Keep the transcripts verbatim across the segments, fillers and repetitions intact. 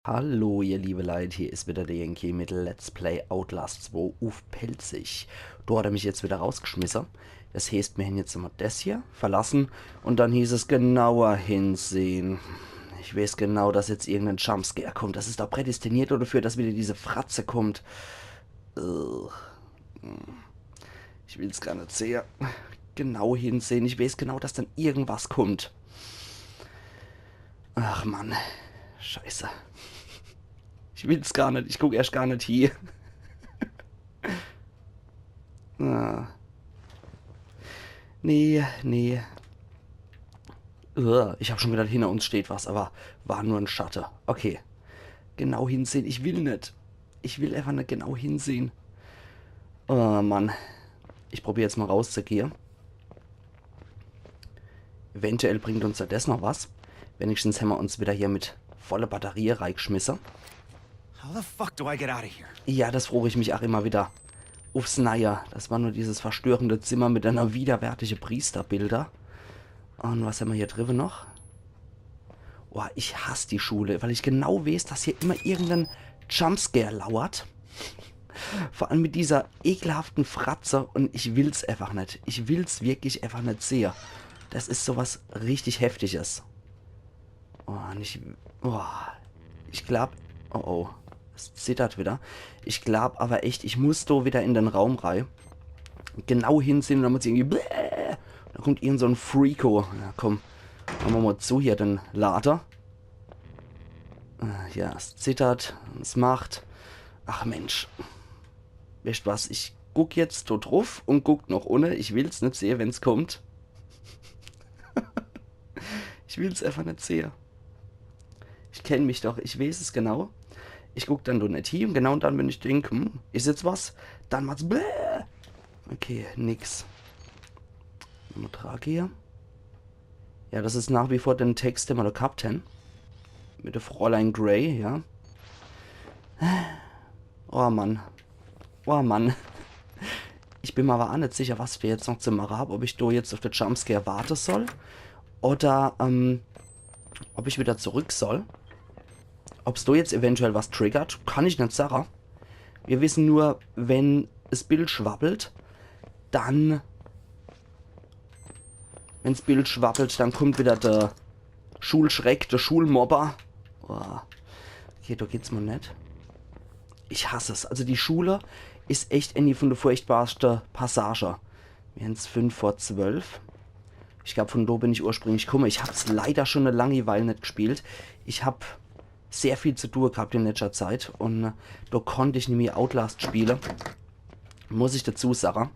Hallo, ihr liebe Leit, hier is wieder der Yankee mit Let's Play Outlast zwei uff Pälzisch. Do hat er mich jetzt wieder rausgeschmisse. Das heeßt, mir hän jetzt immer des hier verlasse un dann hieß es genauer hinsehen. Ich weeß genau, dass jetzt irgenden Jumpscare kommt. Das is doch prädestiniert dafür, dass wieder diese Fratze kommt. Ugh. Ich will's gar net sehe. Genau hinsehen. Ich weeß genau, dass dann irgendwas kommt. Ach Mann. Scheiße. Ich will's gar net. Ich guck erscht gar net hie. Ah. Nee, nee. Uah, ich hab schon gedacht, hinter uns steht was, aber war nur en Schatte. Okay. Genau hinsehen. Ich will net. Ich will einfach net genau hinsehen. Oh Mann. Ich probier jetzt mal rauszugehe. Eventuell bringt uns ja des noch was. Wenigstens hämmer uns wieder hier mit volle Batterie reigeschmisse. How the fuck do I get out of here? Ja, das frog ich mich auch immer wieder. Uffs Neie. Das war nur dieses verstörende Zimmer mit einer widerwärtige Priesterbilder. Un was hämmer hier driwwe noch? Boah, ich hass die Schule, weil ich genau weeß, dass hier immer irgenden Jumpscare lauert. Vor allem mit dieser ekelhaften Fratze un ich will's einfach net. Ich will's wirklich einfach net sehe. Das is so was richtig Heftiges. Oh, net. Oh, ich glaub. Oh, oh. Es zittert wieder. Ich glaub aber echt, ich muss do wieder in den Raum rei. Genau hinsehen, damit sie irgendwie. Bläh, da kommt irgend so en Freako. Ja, komm. Mache mer mal zu hier den Lade. Äh, ja, es zittert, es macht. Ach Mensch. Weescht was, ich guck jetzt do druff un guck noch unne. Ich will's net sehe, wenn's kommt. Ich will's einfach net sehe. Ich kenn mich doch, ich weeß es genau. Ich guck dann do net hie un genau dann, wenn ich denk, hm, is jetzt was, dann macht's bläh. Okay, nix. Nochmal Trage hier. Ja, das is nach wie vor den Text, den mer do gehabt hän. Mit der Fräulein Grey, ja. Oh Mann. Oh Mann. Ich bin mer aber auch net sicher, was mer jetzt noch zu mache hab. Ob ich do jetzt uff de Jumpscare warte soll. Oder, ähm, ob ich wieder zurück soll. Ob's do jetzt eventuell was triggert, kann ich net sache. Mir wissen nur, wenn es Bild schwabbelt, dann Wenn's Bild schwabbelt, dann kommt wieder der Schulschreck, der Schulmobber. Boah. Okay, do geht's mal net. Ich hass es. Also die Schule is echt eine von de furchtbarste Passage. Mir hän's fünf vor zwölf. Ich glaub, von do bin ich ursprünglich kumme. Ich hab's leider schon e langi Weil net gespielt. Ich hab sehr viel zu tue gehabt in letschter Zeit un, äh, do konnt ich nimmi Outlast spiele, muss ich dazu sache.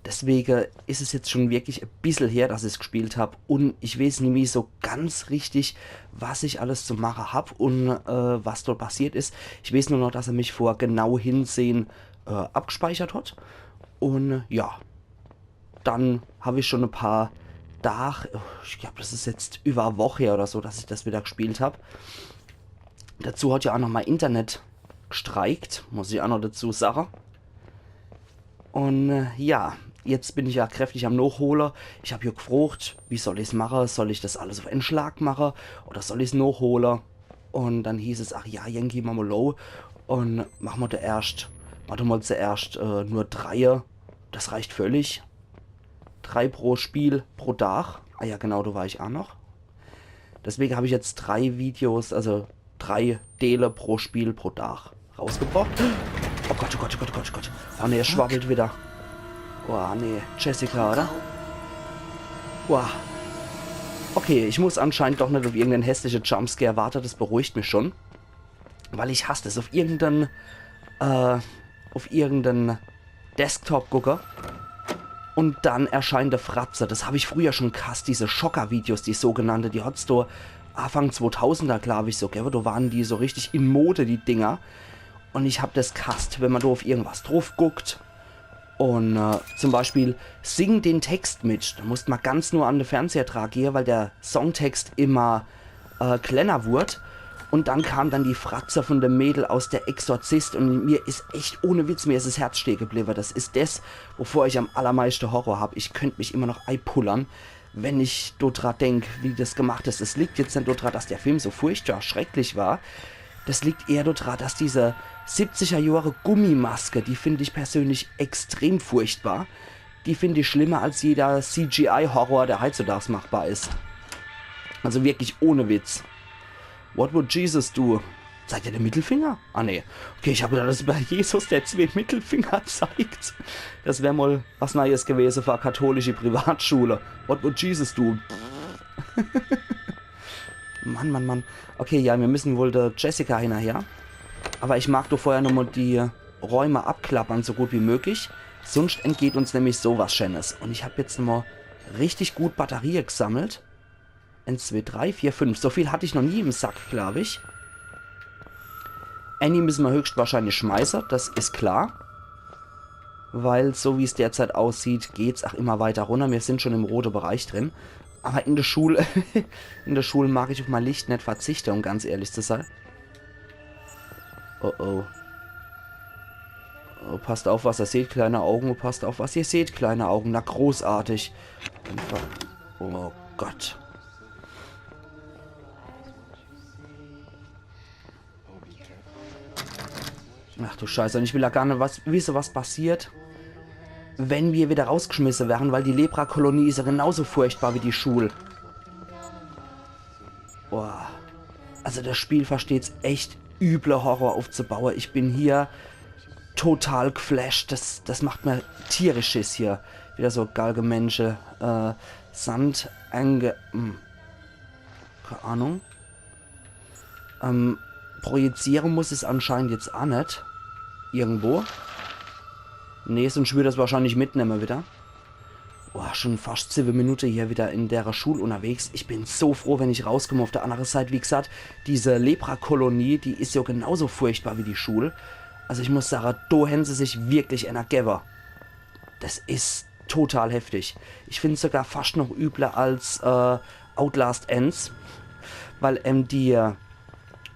Deswege is es jetzt schon wirklich e bissel her, dass ich's gespielt hab un ich weeß nimmi so ganz richtig, was ich alles zu mache hab un, äh, was dort passiert is. Ich weeß nur noch, dass er mich vor genau hinsehen, äh, abgespeichert hat. Un, äh, ja, dann hab ich schon e paar Tag, ich glaub, das is jetzt über e Woch her oder so, dass ich das wieder gespielt hab. Dazu hat ja auch noch mei Internet gestreikt, muss ich auch noch dazu sache. Un, äh, ja, jetzt bin ich ja kräftig am Nochhole. Ich hab hier gefrocht, wie soll ich's mache? Soll ich das alles auf en Schlag mache? Oder soll ich's nochhole? Un dann hieß es, ach ja, Yankee, mach mal low. Un mach mal zuerscht, mach doch mal zuerscht, äh, nur dreie. Das reicht völlig. Drei pro Spiel pro Tag. Ah ja, genau, do war ich auch noch. Deswege hab ich jetzt drei Videos, also drei Teile pro Spiel pro Tag rausgebracht. Oh Gott, oh Gott, oh Gott, oh Gott, oh Gott. Oh nee, es schwabbelt wieder. Oh nee, Jessica, oder? Boah. Okay, ich muss anscheinend doch net auf irgendeinen hässlichen Jumpscare warte, das beruhigt mich schon. Weil ich hasse es, auf irgendeinen, äh, auf irgendeinen Desktop gucke und dann erscheint die Fratze. Das hab ich früher schon gehasst, diese Schocker-Videos, die sogenannte, die hat's do Anfang zweitausender, glaub ich, so, gell, do waren die so richtig in Mode, die Dinger. Und ich hab das gehasst, wenn man do auf irgendwas drauf guckt und, äh, zum Beispiel sing den Text mit, da musst man ganz nah an den Fernseher dran gehen, weil der Songtext immer äh, kleiner wurd. Und dann kam dann die Fratze von dem Mädel aus Der Exorzist und mir is echt, ohne Witz, mir is das Herz stehen geblieben. Das is das, wovor ich am allermeisten Horror hab. Ich könnt mich immer noch eipullern, wenn ich do dran denk, wie das gemacht is. Es liegt jetzt net do dran, dass der Film so furchtbar schrecklich war. Das liegt eher dodra, dass diese siebziger Jahre Gummimaske, die find ich persönlich extrem furchtbar. Die find ich schlimmer als jeder C G I-Horror, der heutzutage machbar is. Also wirklich ohne Witz. What would Jesus do? Zeigt er den Mittelfinger? Ah, nee. Okay, ich hab gedacht, das wär Jesus, der zwei Mittelfinger zeigt. Das wär mal was Neues gewese für e katholische Privatschule. What would Jesus do? Mann, Mann, Mann. Okay, ja, wir müssen wohl der Jessica hinnerher. Aber ich mag doch vorher nochmal die Räume abklappern, so gut wie möglich. Sonst entgeht uns nämlich so was Schönes. Und ich hab jetzt nochmal richtig gut Batterie gesammelt. Eins, zwei, drei, vier, fünf. So viel hatt ich noch nie im Sack, glaub ich. Annie müssen wir höchstwahrscheinlich schmeißen, das is klar. Weil, so wie's derzeit aussieht, geht's auch immer weiter runter. Wir sind schon im roten Bereich drin. Aber in der Schule, in der Schule mag ich auf mein Licht nicht verzichten, um ganz ehrlich zu sein. Oh oh. Oh, passt auf, was ihr seht, kleine Augen. Passt auf, was ihr seht, kleine Augen. Na, großartig. Einfach. Oh Gott. Ach du Scheiße, und ich will ja gar nicht was, wissen, was passiert, wenn wir wieder rausgeschmissen werden, weil die Lepra-Kolonie is ja genauso furchtbar wie die Schule. Boah. Also das Spiel versteht's echt, üble Horror aufzubauen. Ich bin hier total geflasht. Das, das macht mir tierisch Schiss hier. Wieder so Galgemensche, äh, Sand, Ange-, hm. Keine Ahnung. Ähm, projizieren muss es anscheinend jetzt auch nicht. Irgendwo. Nee, sonst würd das wahrscheinlich mitnehmen wieder. Boah, schon fast sieben Minuten hier wieder in der Schule unterwegs. Ich bin so froh, wenn ich rauskomme. Auf der anderen Seite, wie gesagt, diese Lepra-Kolonie, die is ja genauso furchtbar wie die Schule. Also ich muss sagen, da haben sie sich wirklich einer gegeben. Das is total heftig. Ich find's sogar fast noch übler als, äh, Outlast eins, weil, ähm, die, äh,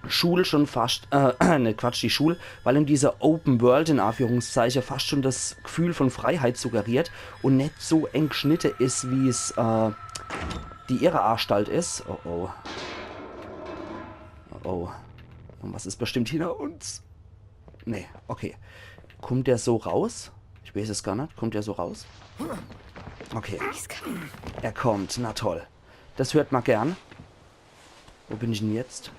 Schule schon fast, äh, ne Quatsch, die Schule, weil ihm diese Open World in Anführungszeichen fast schon das Gefühl von Freiheit suggeriert und net so eng geschnitte is, wie's, äh, die Irrenanstalt is. Oh oh. Oh oh. Und was is bestimmt hinter uns? Nee, okay. Kommt der so raus? Ich weiß es gar net. Kommt der so raus? Okay. Er kommt, na toll. Das hört ma gern. Wo bin ich denn jetzt?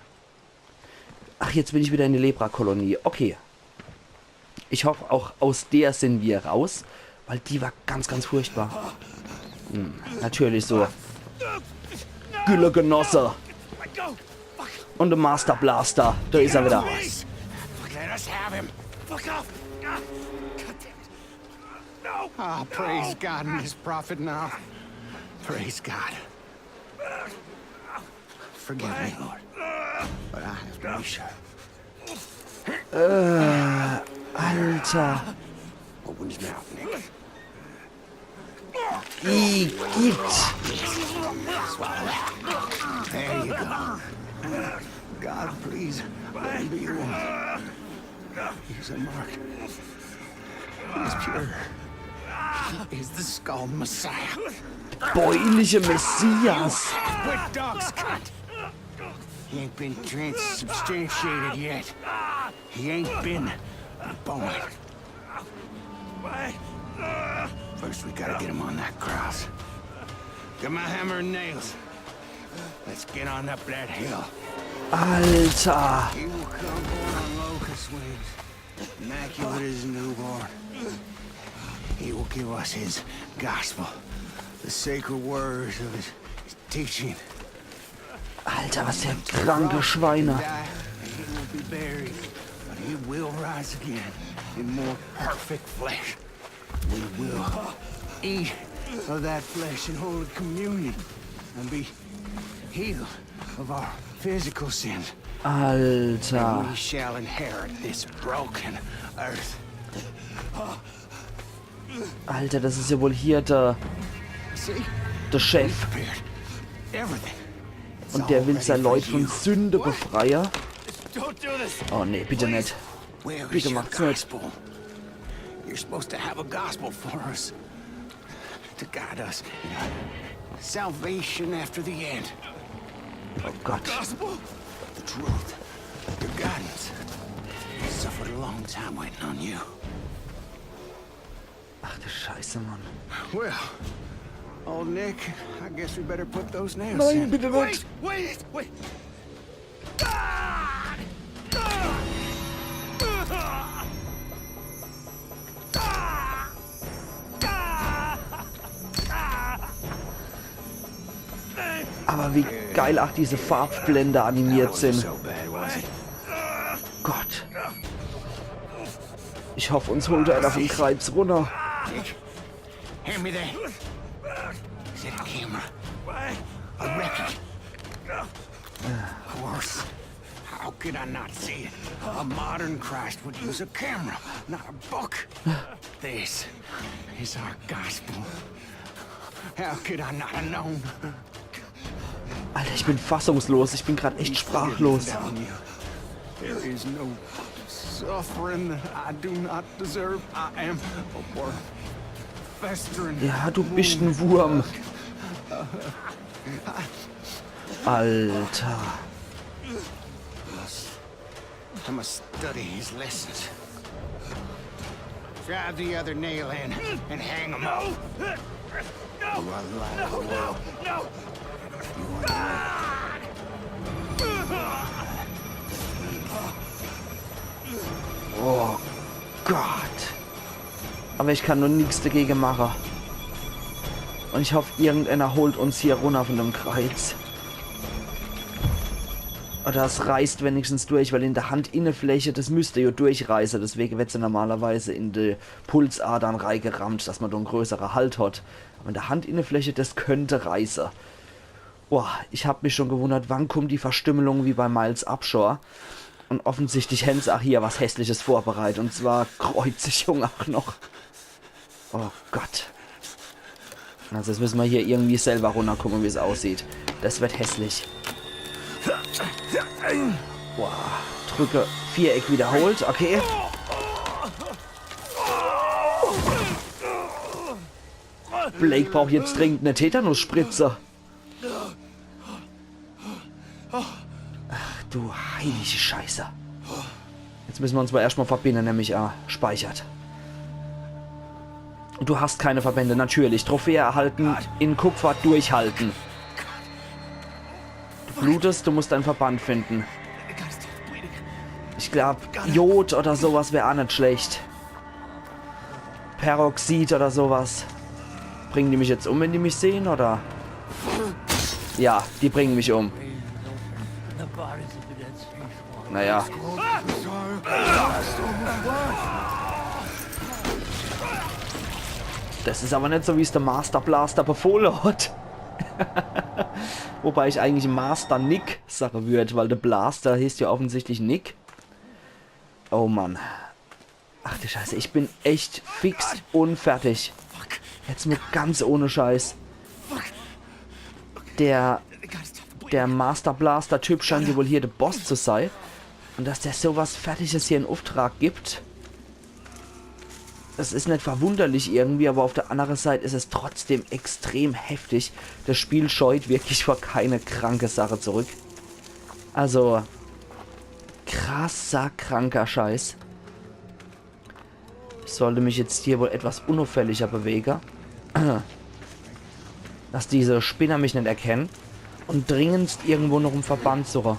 Ach, jetzt bin ich wieder in der Lepra-Kolonie. Okay. Ich hoff, auch aus der sind wir raus, weil die war ganz, ganz furchtbar. Hm, natürlich so. Güllegenosse. Und der Master Blaster, da is er wieder. Let us have him. Fuck off. Ah, praise God and his prophet now. Praise God. Forgive me, Lord. But I have to be sure. Äh, Alter. Open his mouth, Nick. Igitt. There you go. God, please, let him be one. He's a mark. He's pure. He is the skull Messiah. Bäuliche Messias. We're dog's cunt. He ain't been transubstantiated yet. He ain't been born. First, we gotta get him on that cross. Get my hammer and nails. Let's get on up that hill. Alter. He will come born on locust wings, immaculate as a newborn. He will give us his gospel, the sacred words of his, his teaching. Alter, was für kranke Schweine. Die, he will be buried, but he will rise again in more perfect flesh. We will eat of that flesh in holy communion and be healed of our physical sins. Alter. We shall inherit this broken earth. Alter, das is ja wohl hier der, See? der Chef. Prepared everything. Und der will sein Leut von Sünde befreien. Don't do this. Oh nee, bitte net. Where is Bitte your macht's net. Gospel? You're supposed to have a gospel for us to guide us in salvation after the end. Oh Gott. Gospel? The truth. Your guidance. Suffered a long time waiting on you. Ach du Scheiße, Mann. Well, old Nick, I guess we better put those nails Nein, in. bitte nicht. Wait, wait, wait. Aber wie geil auch diese Farbblende animiert sind. So bad, was it? Gott. Ich hoffe, uns holt er da vom Kreuz runter. Hand me that. Is it a camera? A record? Of course. How could I not see it? A modern Christ would use a camera, not a book. This is our gospel. How could I not have known? Alter, ich bin fassungslos. Ich bin gerade echt sprachlos. Down you. There is no suffering that I do not deserve. I am a worm. Festering. Ja, du bist ein Wurm. Alter. I must study his lessons. Drive the other nail in and hang him up. You are the light of the world. No! You are the light. Oh Gott. Aber ich kann nur nichts dagegen machen. Und ich hoffe, irgendeiner holt uns hier runter von dem Kreuz. Oder es reißt wenigstens durch, weil in der Handinnefläche, das müsste ja durchreißen. Deswegen wird sie normalerweise in die Pulsadern reingerammt, dass man da einen größeren Halt hat. Aber in der Handinnefläche, das könnte reißen. Boah, ich hab mich schon gewundert, wann kommt die Verstümmelung wie bei Miles Upshur. Und offensichtlich haben sie auch hier was Hässliches vorbereitet. Und zwar Kreuzigung auch noch. Oh Gott. Also jetzt müssen wir hier irgendwie selber runterkommen, wie es aussieht. Das wird hässlich. Boah, drücke Viereck wiederholt, okay. Blake braucht jetzt dringend eine Tetanusspritze. Ach du heilige Scheiße. Jetzt müssen wir uns mal erstmal verbinden, nämlich ah, speichert. Du hast keine Verbände, natürlich. Trophäe erhalten, in Kupfer durchhalten. Du blutest, du musst einen Verband finden. Ich glaub, Jod oder sowas wäre auch nicht schlecht. Peroxid oder sowas. Bringen die mich jetzt um, wenn die mich sehen, oder? Ja, die bringen mich um. Naja. Das ist aber nicht so, wie es der Master Blaster befohlen hat. Wobei ich eigentlich Master Nick sagen würde, weil der Blaster heißt ja offensichtlich Nick. Oh Mann. Ach du Scheiße, ich bin echt fix und fertig. Jetzt mal ganz ohne Scheiß. Der, der Master Blaster Typ scheint ja wohl hier der Boss zu sein. Und dass der sowas Fertiges hier in Auftrag gibt, das ist nicht verwunderlich irgendwie, aber auf der anderen Seite ist es trotzdem extrem heftig. Das Spiel scheut wirklich vor keine kranke Sache zurück. Also, krasser, kranker Scheiß. Ich sollte mich jetzt hier wohl etwas unauffälliger bewegen. Dass diese Spinner mich nicht erkennen. Und dringendst irgendwo noch einen Verband suchen.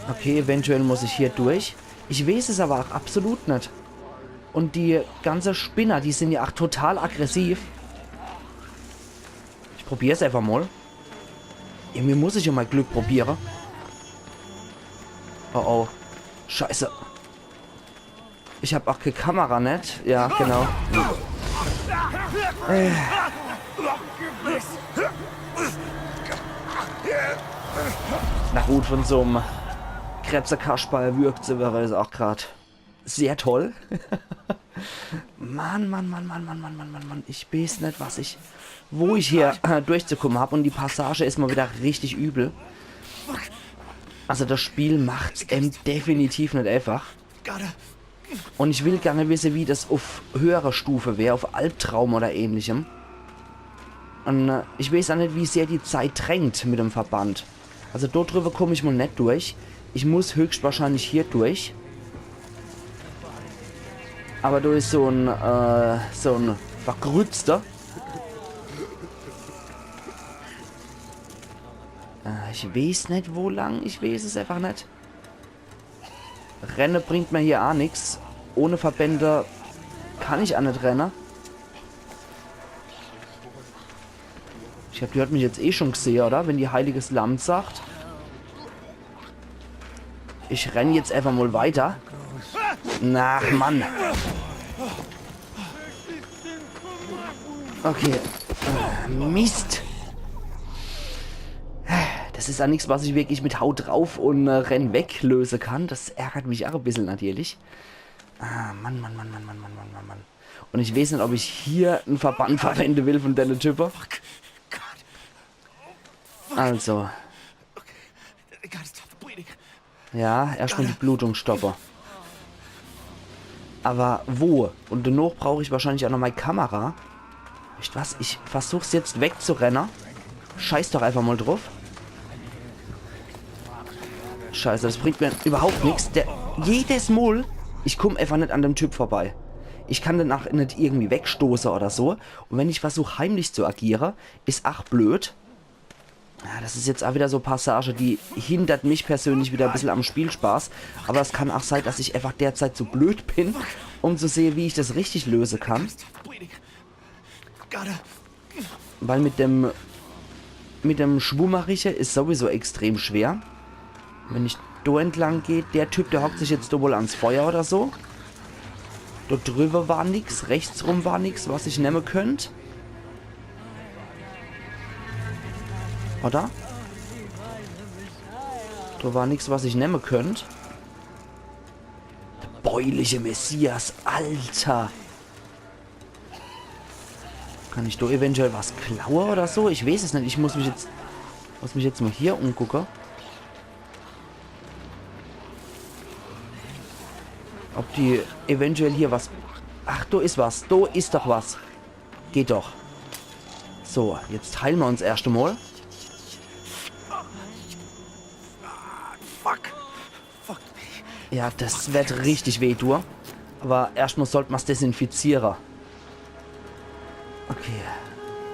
Okay, eventuell muss ich hier durch. Ich weiß es aber auch absolut nicht. Und die ganze Spinner, die sind ja auch total aggressiv. Ich probier's einfach mal. Irgendwie muss ich ja mal Glück probieren. Oh oh. Scheiße. Ich hab auch keine Kamera, nicht? Ja, genau. Äh. Na gut, von so einem Krebsekasper erwürgt zu werden, ist auch grad sehr toll. Mann, Mann, Mann, Mann, Mann, Mann, Mann, Mann, Mann. Ich weiß nicht, was ich, wo ich hier äh, durchzukommen hab. Und die Passage ist mal wieder richtig übel. Also das Spiel macht's em definitiv nicht einfach. Und ich will gerne wissen, wie das auf höherer Stufe wäre, auf Albtraum oder ähnlichem. Un, äh, ich weeß aa net, wie sehr die Zeit drängt mit dem Verband. Also do driwwe komm ich mol net durch. Ich muss höchstwahrscheinlich hier durch. Awwer do is so en, äh, so en Verkrützter. Äh, ich weeß net, wo lang. Ich weeß es einfach net. Renne bringt mer hier aa nix. Ohne Verbände kann ich aa net renne. Ich glaab, die hat mich jetzt eh schon gsehe, oder? Wenn die Heiliges Lamm sagt. Ich renn jetzt einfach mol weiter. Na, Mann. Okay. Mist. Das is aa nix, was ich wirklich mit Hau drauf un, äh, renn weg löse kann. Das ärgert mich aa e bissel natürlich. Ah, Mann, Mann, Mann. Un ich weeß net, ob ich hier en Verband verwende will von denne Type. Fuck. God. Also. Okay. I gotta stop the bleeding. Ja, erscht mol die Blutung stoppe. Awwer wo? Un danoch brauch ich wahrscheinlich aa noch mei Kamera. Weescht was? Ich versuch's jetzt wegzurenne. Scheiß doch einfach mol druff. Scheiße, das bringt mer iwwerhaupt nix. Der, jedes Mol, ich komm einfach net an dem Typ vorbei. Ich kann den aa net irgendwie wegstoße oder so. Un wenn ich versuch, heimlich zu agiere, is aa blöd. Ja, das is jetzt aa widder so Passage, die hindert mich persönlich widder e bissel am Spielspaß. Awwer es kann aa sei, dass ich einfach derzeit zu blöd bin, um zu sehe, wie ich das richtig löse kann. Weil mit dem, mit dem Schwummerige is sowieso extrem schwer. Wenn ich do entlang geh, der Typ, der hockt sich jetzt do wohl ans Feuer oder so. Do driwwe war nix, rechts rum war nix, was ich nemme könnt. Oder? Do war nix, was ich nemme könnt. Der bäuliche Messias, Alter. Kann ich do eventuell was klaue oder so? Ich weeß es net. Ich muss mich jetzt, muss mich jetzt mol hier umgucke. Ob die eventuell hier was... Ach, do is was. Do is doch was. Geht doch. So, jetzt heile mer uns erscht emol. Fuck. Fuck me. Ja, das werd richtig weh, du. Awwer erscht mol sollt mer's desinfiziere. Okay.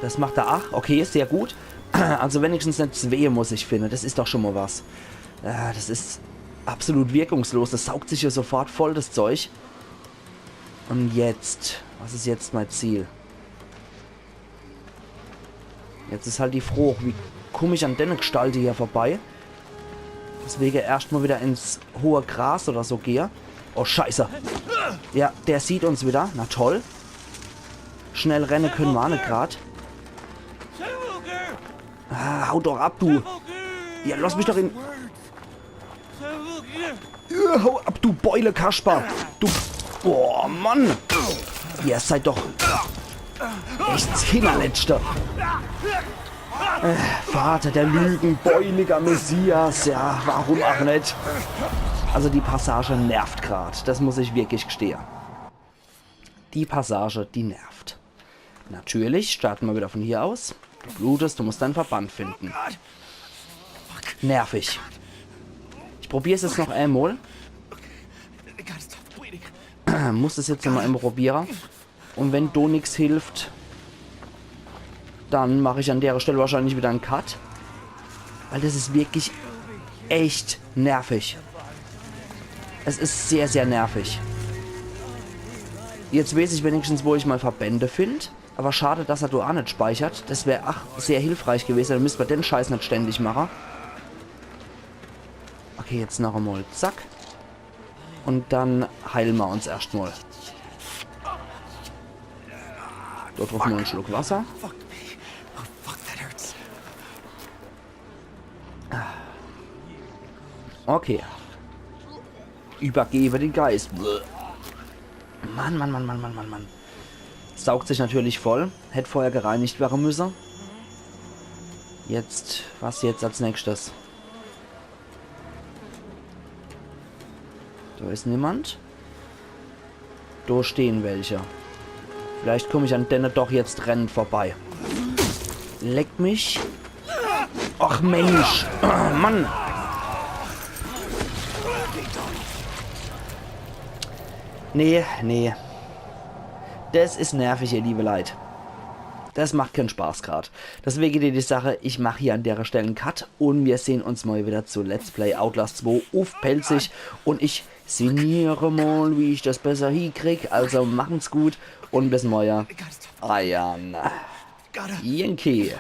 Das macht er aa. Okay, sehr gut. Also wenigstens net zwee muss ich finde. Das is doch schon mol was. Ja, das is absolut wirkungslos. Das saugt sich jo sofort voll, das Zeug. Un jetzt? Was is jetzt mei Ziel? Jetzt is halt die Froch, wie kumm ich an denne Gestalte hier vorbei? Deswege erscht mol widder ins hohe Gras oder so gehe. Oh, Scheiße. Ja, der sieht uns widder. Na toll. Schnell renne könne mer aa net grad. Ah, hau doch ab, du. Ja, lass mich doch in... Ja, hau ab, du Beule, Kasper. Du... Boah, Mann. Ihr seid doch echt Kinnerletschte. Äh, Vater der Lügen, beuliger Messias. Ja, warum aa net? Also die Passage nervt grad. Das muss ich wirklich gestehe. Die Passage, die nervt. Natürlich, starte mer widder von hier aus. Du blutest, du musst deinen Verband finden. Nervig. Ich probier's jetzt noch emol. Muss es jetzt noch emol probiere. Un wenn do nix hilft, dann mach ich an dere Stell wahrscheinlich widder en Cut. Weil das is wirklich echt nervig. Es is sehr, sehr nervig. Jetzt weeß ich wenigstens, wo ich mei Verbände find. Awwer schad, dass er do aa net speichert. Das wär aa sehr hilfreich gewese. Dann müsst mer den Scheiß net ständig mache. Okay, jetzt noch emol. Zack. Un dann heile mer uns erscht mol. Dort druff mol en Schluck Wasser. Okay. Übergebe den Geist. Mann, Mann, Mann. Saugt sich natürlich voll. Hätt vorher gereinigt werre müsse. Jetzt, was jetzt als nächstes? Do is niemand. Do stehn welche. Vielleicht komm ich an denne doch jetzt rennend vorbei. Leck mich. Ach Mensch. Mann. Nee, nee. Das is nervig, ihr liebe Leit. Das macht kein Spaß grad. Deswege die, die Sache, ich mach hier an dere Stell en Cut un mir sehn uns morje wieder zu Let's Play Outlast zwei uff Pälzisch un ich sinniere mal, wie ich das besser hiekrieg. Also machen's gut un bis morje. Eiern Yankee.